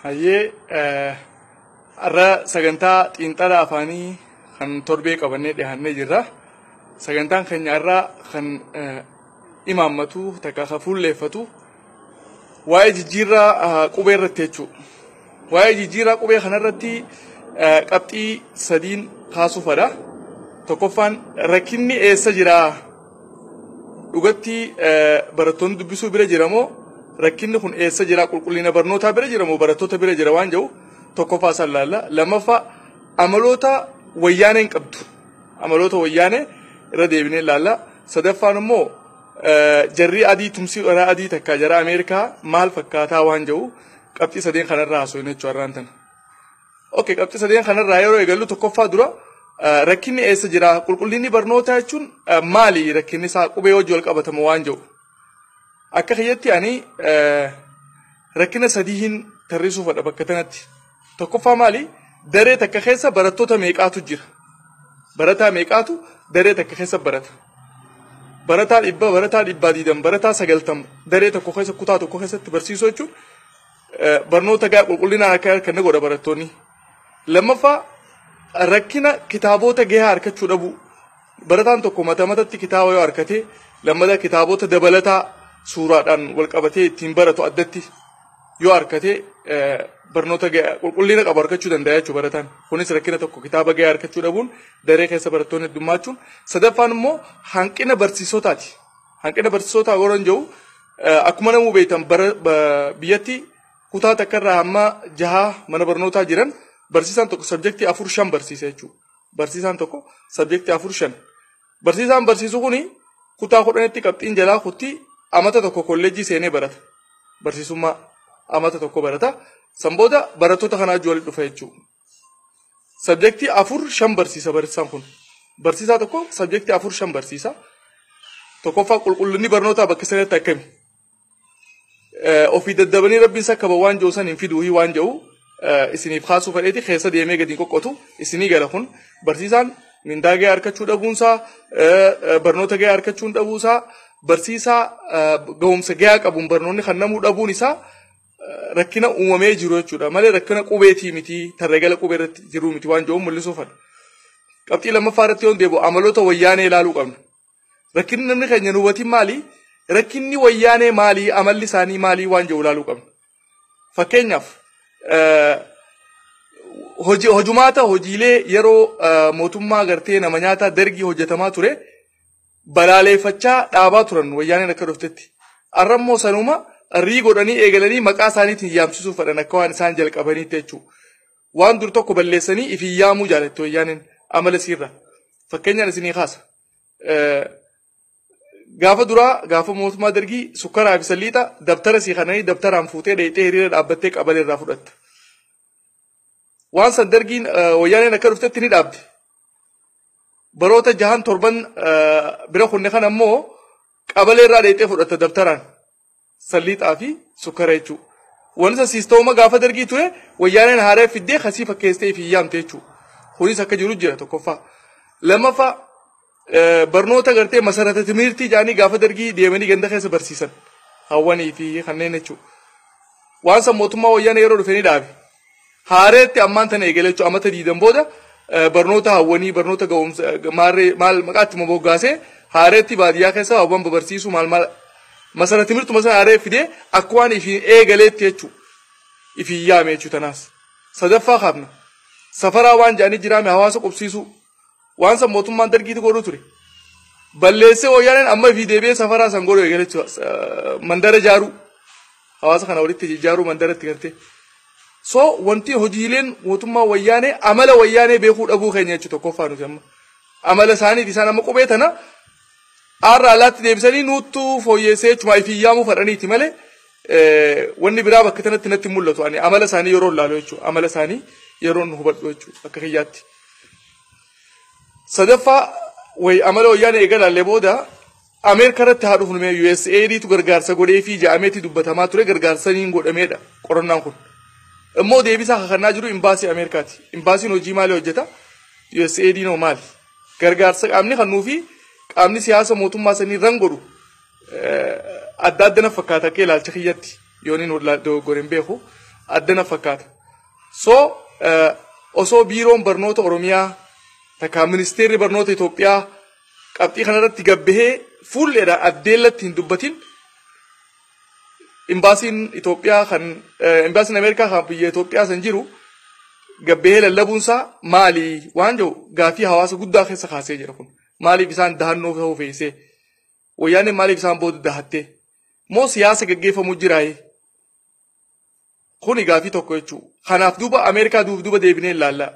Hayyee, har'a sagantaa xiinxala afaanii kan torbee qabannee dhiyaannee jirra. Sagantaan keenya har'aa kan imaammatu takka kan fuulleeffatu waa'ee jijjiirraa qubee irratti jechuudha. Waa'ee jijjiirraa qubee kanarratti qabxii sadiin kaasuufadha. Tokkoffaan, rakkinni eessa jiraa? Dhugatti barattoonni dubbisuu bira jira moo, rakkinni kun eessa jira, qulqullina barnootaa bira jira moo barattoota bira jira waan jedhu tokkoffaa san laalla. Lammaffaa, amaloota wayyaaneen qabdu, amaloota wayyaanee irra deebinee laalla. Sadaffaan immoo, jarri adii tumsii warra adii takka jara Ameerikaa maal fakkaataa waan jedhu qabxii sadeen kanarraa haasofne jechuudha har'aan tana. Okay, qabxii sadeen kanarraa yeroo eegallu, tokkoffaa dura rakkinni eessa jira, qulqullinni barnootaa jechuun maali, rakkinni isaa qubee hojii wal qabatamu waan jedhu. Akka kiyyatti ani rakkina sadiihin tarreessuu fedha bakka tanatti. Tokkoffaa maali? Daree takka keessa barattoota meeqaatu jira? Barataa meeqaatu daree takka keessa barata? Barataa 100, barataa 120, barataa 90 daree tokko keessa, kutaa tokko keessatti barsiisuu jechuun barnoota gaa qulqullinaan akka harkanne godha barattoonni. Lammaffaa, rakkina kitaabota gahaa harkachuu dhabu. Barataan tokko mata matatti kitaaba yoo harkate, lammata kitaabota dabalataa suuraadhaan wal qabatee ittiin baratu addatti yoo harkate, barnoota qulqullina qabu harkachuu danda'a jechuudha barataan. Kunis rakkina tokko, kitaaba gahaa harkachuu dhabuun, daree keessa barattoonni heddummachuun. Sadaffaan immoo hanqina barsiisotaati. Hanqina barsiisotaa yeroo jiru, akkuma namuu beektan, biyyatti kutaa takkarraa hamma jahaa mana barnootaa jiran, barsiisaan tokko subjectii afur shan barsiisa jechuudha. Barsiisaan tokko subjectii afur shan. Barsiisaan barsiisu kuni kutaa 10tti qabxiin jalaa kutti amata tokko kolleejjii seenee barata. Barsiisummaa amata tokko barata. San booda barattoota kanaa walitti dhufa jechuudha. Subjectii afur shan barsiisa barsiisaan kun. Barsiisaa tokko subjectii afur shan barsiisa. Tokkoffaa, qulqullinni barnootaa bakka sanatti akkami? Ofii daddabanii rabbiin sakka waan jiru san hin fiduu waan jiru isiniif kaasuu fedheeti keessa deemee gadi qoqqotu isinii gala. Kun barsiisaan mindaa gahee harkachuu dhabuunsaa, barnoota gahee harkachuu dhabuunsaa, barsiisaa gahumsa gahaa qabuun barnoonni kan namuu dhabuun isaa rakkina uumamee jiru jechuudha malee rakkina qubeetii miti, tarreegala qubee irratti jiru miti waan jiru mul'isuu fedha. Qabxii lammaffaa irratti yoon deebi'u, amaloota wayyaanee ilaaluu qabna. Rakkinni namni keenya nu hubatin maali? Rakkinni wayyaanee maali? Amalli isaanii maali waan jiru ilaaluu qabna. Fakkeenyaaf, hojii hojumaata hojiilee yeroo mootummaa gartee nama nyaataa Dargii hojjetamaa ture balaaleeffachaa dhaabaa turan wayyaaneen akka dhuftetti. Har'a immoo sanuma rii godhanii eegalanii maqaa isaaniitiin yaamsisuu fedhan, akka waan isaan jalqabaniitti jechuudha. Waan dur tokko balleessanii ifin yaamuu jaalatti wayyaaneen amala siirra. Fakkeenyaan isinii kaasa. Gaafa duraa, gaafa mootummaa Dargii, sukkaraa fi salliixa dabtara sii kananii dabtaraan fuutee dheeyxee hiriira dhaabbattee qabalee irraa fudhatta. Waan san Dargiin, wayyaaneen akka dhuftetti ni dhaabde. Baroota jahan torban bira kunne kan ammoo qabalee irraa dheeyxee fudhatta dabtaraan salliixaa fi sukkara jechuudha. Wanti san siistooma gaafa Dargii ture wayyaaneen haaree fiddee kasii fakkeessitee ifin yaamte jechuudha. Kunis akka jiru jira tokkoffaa. Lammaffaa, barnoota gartee masarata timirtii jedhanii gaafa Dargii deemanii ganda keessa barsiisan. Hawwanii fi kanneen jechuudha. Waan san mootummaa wayyaanee yeroo dhufe ni dhaabe. Haareetti ammaan tana eegale jechuudha, amata 20 booda barnoota hawwanii, barnoota ga'umsa maarree maal maqaatti moggaasee, haareetti baadiyyaa keessa hawwan babarsiisuu maal maal masara timirtuma sana haaree fidee akka waan ifiin eegaleetti jechuudha. Ifiin yaame jechuudha tanaas. Sadaffaa kaafna. Safaraa waan jedhanii jiraame hawaasa qubsiisuu. Waan san mootummaan Dargiitu godhuu ture. Balleessee wayyaaneen amma ifii deebi'ee safaraa san godhuu eegale jechuudha. Mandara ijaaruu. Hawaasa kana walitti ijaaruu mandaratti gartee. So wanti hojiileen mootummaa wayyaanee, amala wayyaanee beekuu dhabuu keenya jechuudha tokkoffaa nuti amma. Amala isaaniiti, isaan amma qubee tana aarraa alaatti deebisanii nuuttuu fooyyessee jechuudha ifii yaamuu fedhaniiti malee wanni biraa bakka tanatti natti mul'atu, ani amala isaanii yeroo ilaalu jechuudha, amala isaanii yeroo hubadhu jechuudha akka kiyyaatti. Sadaffaa, wayi amala wayyaanee eega ilaallee booda Ameerikaa irratti haa dhufnu. Mee USAIDtu gargaarsa godhee fi ja'ameetti dubbatamaa ture, gargaarsa niin godhameedha qorannaan kun. Immoo deebisaa kakannaa jiru imbaasii Ameerikaati. Imbaasiin hojii maalii hojjeta? USAID noo maali? Gargaarsa qaamni kannuu fi qaamni siyaasa mootummaa sanii ran godhu adda adda na fakkaata akka ilaalcha kiyyatti, yoon inni dogoggore hin beeku. addana fakkaata. So osoo biiroon barnoota Oromiyaa takka ministeerri barnoota Itoophiyaa qabxii kanarratti gabbahee fuulleedhaan addeellatti hin dubbatin, imbaasiin Itoophiyaa kan imbaasiin Ameerikaa kan biyya Itoophiyaa san jiru gabbahee lallabuunsaa maali waan jiru gaafii hawaasa guddaa keessa kaasee jira kun. Maaliif isaan dahannoo ta'uu feesee? Wayyaaneen maaliif isaan booda dahattee? Moo siyaasa gaggeeffamuu jiraaye? Kuni gaafii tokko jechuudha. Kanaaf duuba Ameerikaa duuba deebinee ilaalla.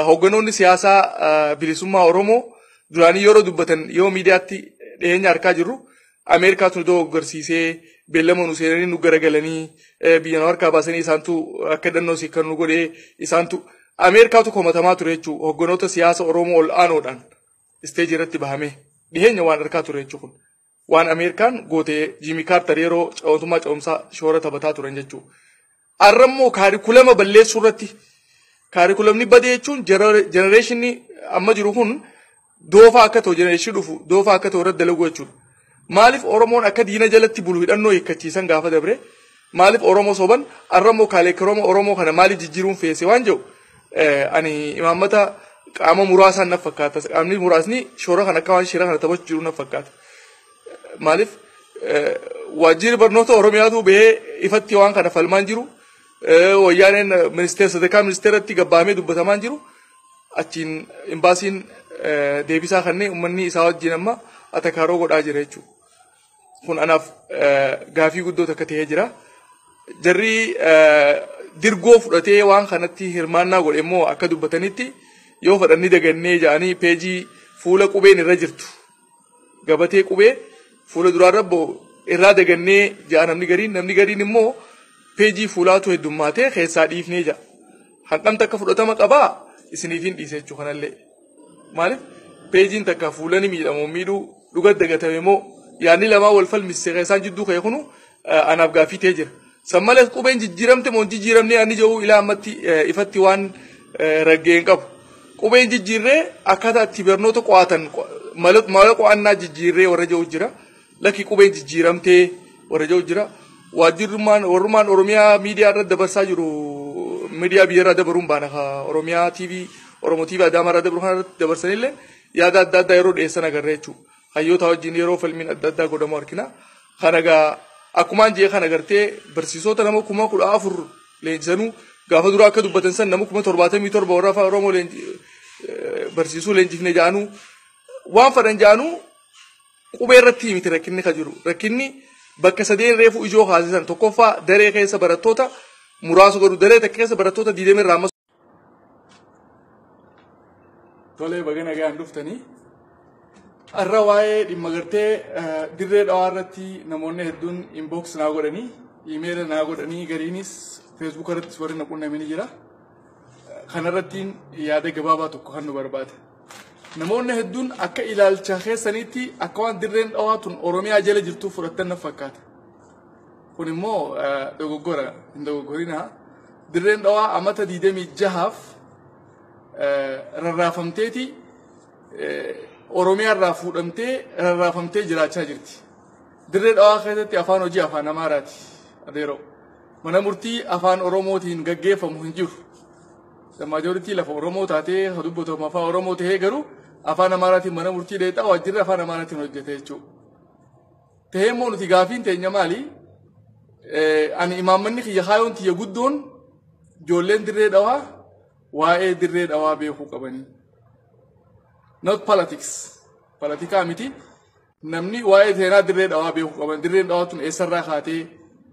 Hoogganoonni siyaasaa bilisummaa Oromoo duraanii yeroo dubbatan yoo miidiyaatti dhiyeenya harkaa jirru, Ameerikaatu nu dogogorsiisee, beellama nu seenanii nu garagalanii, biyya nu harkaa baasanii, isaantu akka hidhannoo si kan nu godhee, isaantu Ameerikaatu komatamaa ture jechuudha. Hoogganoota siyaasa Oromoo ol aanoodhaan isteejii irratti bahamee dhiyeenya waan harkaa ture jechuudha kun. Waan Ameerikaan gootee Jiimii Kaartar yeroo mootummaa ce'umsaa shoora taphataa turan jechuudha. Arrammoo kaarikulama balleessuu irratti kaarikulamni badee jechuun jenereeshinii amma jiru kun doofaa akka ta'u, jenereeshinii dhufu doofaa akka ta'u irratti dalagu jechuudha. Maaliif Oromoon akka diina jalatti bulu hidhannoo hiikkachiisan gaafa dabre? Maaliif Oromoo soban? Arrammoo kaarikulama Oromoo kana maaliif jijjiiruun feese waan jedhu ani imaammata qaama muraasaan na fakkaata. Qaamni muraasni shoora kana akka waan shira kana taphachuu jiru na fakkaata. Maaliif waajjirri barnoota Oromiyaatu bahee ifatti waan kana falmaan jiru? Wayyaaneen ministeera sadarkaa ministeeratti gabbaamee dubbatamaan jiru. Achiin imbaasiin deebisaa kanneen uummanni isaa wajjin amma atakaaroo godhaa jira jechuudha. Kun anaaf gaafii guddoo takka ta'ee jira. Jarri dirgoo fudhatee waan kanatti hirmaannaa godhe immoo akka dubbatanitti yoo fedhanni dagannee jedhanii peejii fuula qubeen irra jirtu, gabatee qubee fuula duraarra irraa dagannee jedha namni gariin, namni gariin immoo peejii fuulaatu heddummaatee keessaa dhiifnee jedha. Hanqamta akka fudhatama qabaa isiniif hin dhiise jechuu kanallee. Maaliif peejiin takka fuula ni miidhamu miidhuu dhuga dagatame moo yaadni lamaa wal falmisse keessaan jidduu ka'e kunu anaaf gaaffii ta'ee jira. San malees qubeen jijjiiramte moo hin jijjiiramne ani jedhu ilaa ammatti ifatti waan raggee hin qabu. Qubeen jijjiirree akkaataa itti barnoota qo'atan mala qo'annaa jijjiirree warra jedhu jira. Lakki, qubeen jijjiiramtee warra jedhu jira. Waajjirrummaan warrummaan Oromiyaa miidiyaa irratti dabarsaa jiru, miidiyaa biyya irraa dabaruun baana Oromiyaa TV, Oromoo TV Adaamaa irraa dabaru kana irratti dabarsanillee yaada adda addaa yeroo dhiyeessan agarra jechuudha. Hayyoota wajjin yeroo falmiin adda addaa godhamu argina. Kana egaa akkumaan jee kana gartee barsiisota nama 14,000 leenjisanuu gaafa dura akka dubbatan san nama 77,000 warra afaan Oromoo barsiisuu leenjifne jaanuu waan fedhan jaanuu qubee irratti miti rakkinni ka jiru. Rakkinni bakka sadeen reefu ijoo kaasisan: tokkoffaa, daree keessa barattoota muraasa godhu, daree takka keessa barattoota 20 irraa amma. Tolee, baga nagaan dhuftanii. Har'a waa'ee dhimma gartee Dirree Dhawaa irratti namoonni hedduun inbox naa godhanii, iimeela naa godhanii, gariinis feesbuuk irrattis warri na qunnamanii jira. Kanarrattiin yaada gabaabaa tokko kan nu barbaade. Namoonni hedduun akka ilaalcha keessanitti akka waan Dirreen Dhawaa tun Oromiyaa jala jirtuu fudhattan na fakkaata. Kun immoo dogoggora, hin dogoggorinaa. Dirreen Dhawaa amata 26f rarraafamteeti Oromiyaa irraa fuudhamtee rarraafamtee jiraachaa jirti. Dirree Dhawaa keessatti afaan hojii afaan Amaaraati. Adeeroo. Mana murtii afaan Oromootiin gaggeeffamu hin jiru. Maajoritii lafa Oromoo taatee dubbatamu afaan Oromoo tahee garuu afaan Amaaraatiin mana murtii dheexaa, waajjirri afaan Amaaraatiin hojjete jechuudha. Tahee immoo nuti gaafiin teenya maali? Ani imaammanni kiyya, kaayoon tiyya guddoon ijoolleen Dirree Dhawaa waa'ee Dirree Dhawaa beekuu qabanii. Not politics. Politikaa miti. Namni waa'ee seenaa Dirree Dhawaa beekuu qaban. Dirreen Dhawaa tun eessarraa kaatee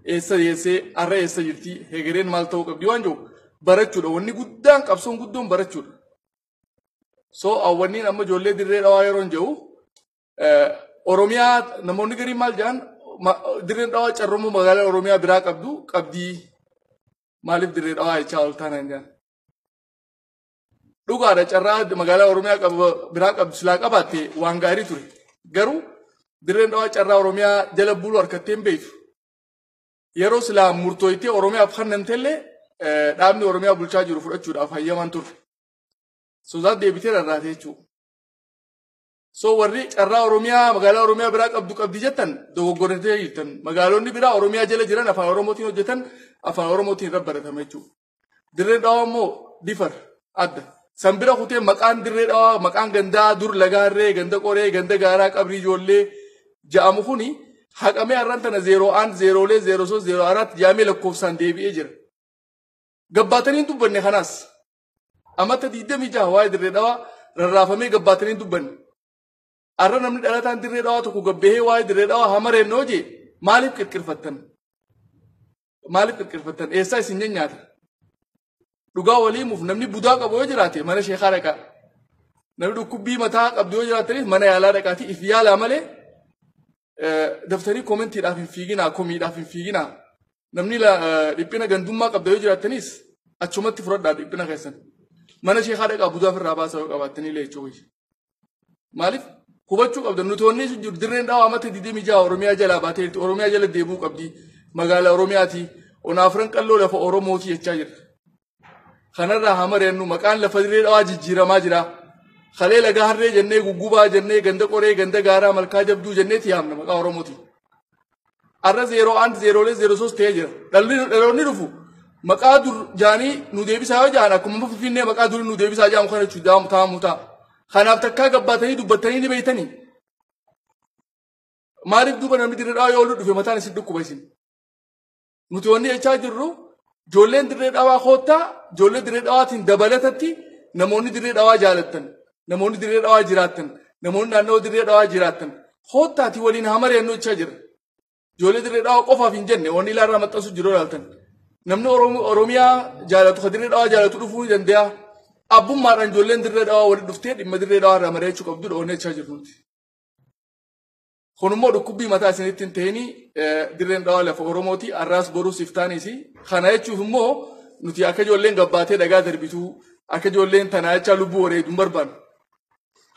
eessa geessee har'a eessa jirti, hegereen maal ta'uu qabdi waan jiru barachuudha. Wanni guddaan qabsoon guddoon barachuudha. So wanniin amma ijoollee Dirree Dhawaa yeroo hin jiru Oromiyaa namoonni gariin maal jedhan, Dirreen Dhawaa carroomuu magaalaa Oromiyaa biraa qabdu qabdii, maaliif Dirree Dhawaa jechaa ol taanaan jedhan. Dhugaadha, carraa magaalaa Oromiyaa biraa qabdu silaa qabaatte waan gaarii ture. Garuu Dirreen Dhawaa carraa Oromiyaa jala buluu harkattee hin beektu. Yeroo silaa murtooyitee Oromiyaaf kennamtellee dhaabni Oromiyaa bulchaa jiru fudhachuudhaaf hayyaman turre. Sodaat deebitee rarraate jechuudha. So warri carraa Oromiyaa magaalaa Oromiyaa biraa qabdu qabdi jettan dogoggortee jirtan. Magaalonni biraa Oromiyaa jala jiran afaan Oromootiin hojjetan, afaan Oromootiin irra baratama jechuudha. Dirree Dhawaa immoo difar adda. San bira kutee maqaan Dirree Dhawaa, maqaan gandaa dur Lagaarree, ganda Qoree, ganda Gaaraa, Qabrii Ijoollee ja'amu kuni haqamee har'aan tana 01, 02, 03, 04 jaamee lakkoofsaan deebi'ee jira. Gabbaatanii dubbanne kanaas amata 26 waa'ee Dirree Dhawaa rarraafamee gabbaatanii dubbanne. Har'a namni dhalataan Dirree Dhawaa tokko gabbahee waa'ee Dirree Dhawaa hamareen jee maaliif qirqirfattan? Maaliif qirqirfattan? Eessaa isin nyaata? Dhugaa waliimuuf namni budaa qabu yoo jiraate mana sheekaa dhaqaa. Namni dhukkubbii mataa qabdu yoo jiraatanis mana yaalaa dhaqaati if yaalaa malee daftanii koomentiidhaaf hin fiiginaa, komiidhaaf hin fiiginaa. Namni dhiphina gandummaa qabda yoo jiraattanis achumatti fudhadhaa dhiphina keessan. Mana sheekaa dhaqaa, budaa ofirraa baasaa yoo qabaattanii jechuudha. Maaliif hubachuu qabda? Nuti wanni jiru Dirreen Dhawaa amata 26 Oromiyaa jalaa baatee jirti. Oromiyaa jala deemuu qabdi. Magaalaa Oromiyaati. Onaa Afran Qalloo lafa Oromooti jechaa jirra. Kanarraa hamareennu maqaan lafa Dirree Dhawaa jijjiiramaa jira. Kalee Lagaa Harree jennee, Guggubaa jennee, ganda Qoree, ganda Gaaraa, Malkaa Jabduu jenneeti yaamna maqaa Oromooti. Har'a 01, 02, 03 ta'ee jira. Dhaloonni dhufu maqaa dur jaanii nu deebisaa yoo jaan, akkuma Finfinnee maqaa durii nu deebisaa jaamu kana jechuudha taa'amu ta'a. Kanaaf takkaa gabbaatanii dubbattanii ni beeytanii. Maaliif duuba namni Dirree Dhawaa yoo dhufe mataan isin dhukkuba isin? Nuti wanni jechaa jirru, ijoolleen Dirree Dhawaa koottaa, ijoollee Dirree Dhawaatiin dabalatatti namoonni Dirree Dhawaa jaalattan, namoonni Dirree Dhawaa jiraattan, namoonni naannoo Dirree Dhawaa jiraattan koottaati waliin hamareennu jechaa jira. Ijoollee Dirree Dhawaa qofaaf hin jenne, wanni ilaarraa maxxansu jiru ilaaltan. Namni Oromiyaa jaalatu, ka Dirree Dhawaa jaalatu dhufuu ni danda'a. Abbummaadhaan ijoolleen Dirree Dhawaa walitti dhuftee dhimma Dirree Dhawaa irraa mari'achuu qabdu dhoonnee jechaa jirru nuti. Kun immoo dhukkubbii mataa isinitti hin ta'ini. Dirreen Dhawaa lafa Oromooti. Har'aas boruus iftaanis. Kana jechuuf immoo nuti akka ijoolleen gabbaatee dhagaa darbituu, akka ijoolleen tanaa jechaa lubbuu wareedu hin barbaannu.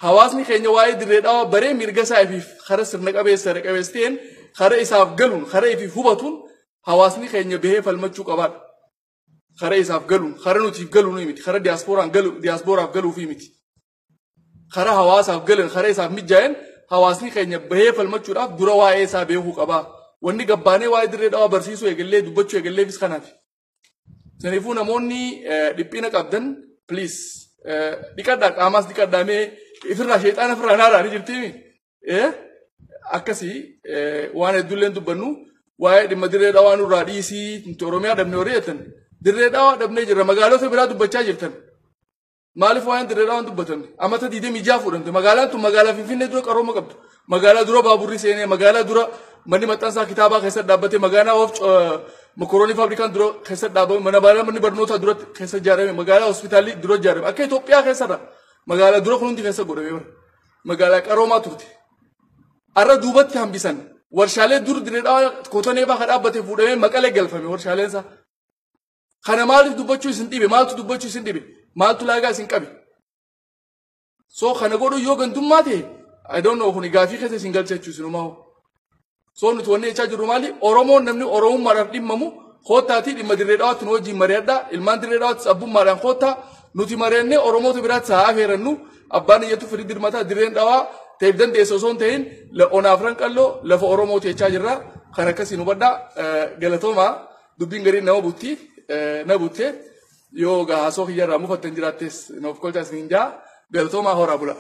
Hawaasni keenya waa'ee Dirree Dhawaa baree mirga isaa ifiif karaa sirna qabeessa seera qabeessa ta'een, karaa isaaf galuun, karaa ifiif hubatuun hawaasni keenya bahee falmachuu qabaadha. Karaa isaaf galuun, karaa nutiif galuun miti, karaa diyaaspooraan galu, diyaaspooraaf galuufii miti. Karaa hawaasaaf galan, karaa isaaf mijaa'een hawaasni keenya bahee falmachuudhaaf dura waa'ee isaa beekuu qabaa. Wanni gabbaanee waa'ee Dirree Dhawaa barsiisuu eegallee, dubbachuu eegalleefis kanaaf. Saniifuu namoonni dhiphina qabdan, please dhiqadhaa, qaamaas dhiqadhaa, mee ifirraa sheexaana ifirraa naaraa ni jirtiimi. Akkasii waan hedduulleen dubbannu waa'ee dhimma Dirree Dhawaa nurraa dhiisii, nuti Oromiyaa dhabne horii jettan. Dirree Dhawaa dhabnee jirra, magaalota biraa dubbachaa jirtan. Maaliif waa'een Dirree Dhawaan dubbatamne? Amata 26 fuudhamte. Magaalaan tun magaalaa Finfinnee dura qarooma qabdu. Magaalaa dura baaburri seenee, magaalaa dura manni maxxansaa kitaabaa keessatti dhaabbate, magaalaa of mokoroonii faabrikaan dura keessatti dhaabbame, mana manni barnootaa dura keessa ijaarame, magaalaa hospitaalli dura ijaarame. Akka Itoophiyaa keessarra magaalaa dura kun hundi keessa godhame bara. Magaalaa qaroomaa turte. Har'a duubatti hambisan. Warshaalee dur Dirree Dhawaa Kotonee fa'aa dhaabbate fuudhamee Maqalee galfame warshaaleen isaa. Kana maaliif dubbachuu isin dhibe? Maaltu dubbachuu isin dhibe? Maaltu laagaa isin qabe? So kana godhu yoo gandummaa ta'e, I don't know, kuni gaafii keessa isin galcha jechuun isinumaa. So nuti wanni jechaa jirru maali? Oromoon namni Oromummaadhaaf dhimmamu koottaatii dhimma Dirree Dhawaatti nu wajjin mari'adhaa. Ilmaan Dirree Dhawaattis abbummaadhaan koottaa nuti mari'annee Oromoota biraatti haa afeerannu. Abbaan iyyatu firii dirmataa. Dirreen Dhawaa ta'eef dandeessa osoo hin ta'in Onaa Afran Qalloo lafa Oromooti jechaa jirra. Kan akkasiin hubadhaa. Galatoomaa, dubbiin gariin nama butti na butte, yoo haasoo kiyyarraa mufattan jiraattes nuuf kolchaa isiniin jaa. Galatoomaa, horaa bula.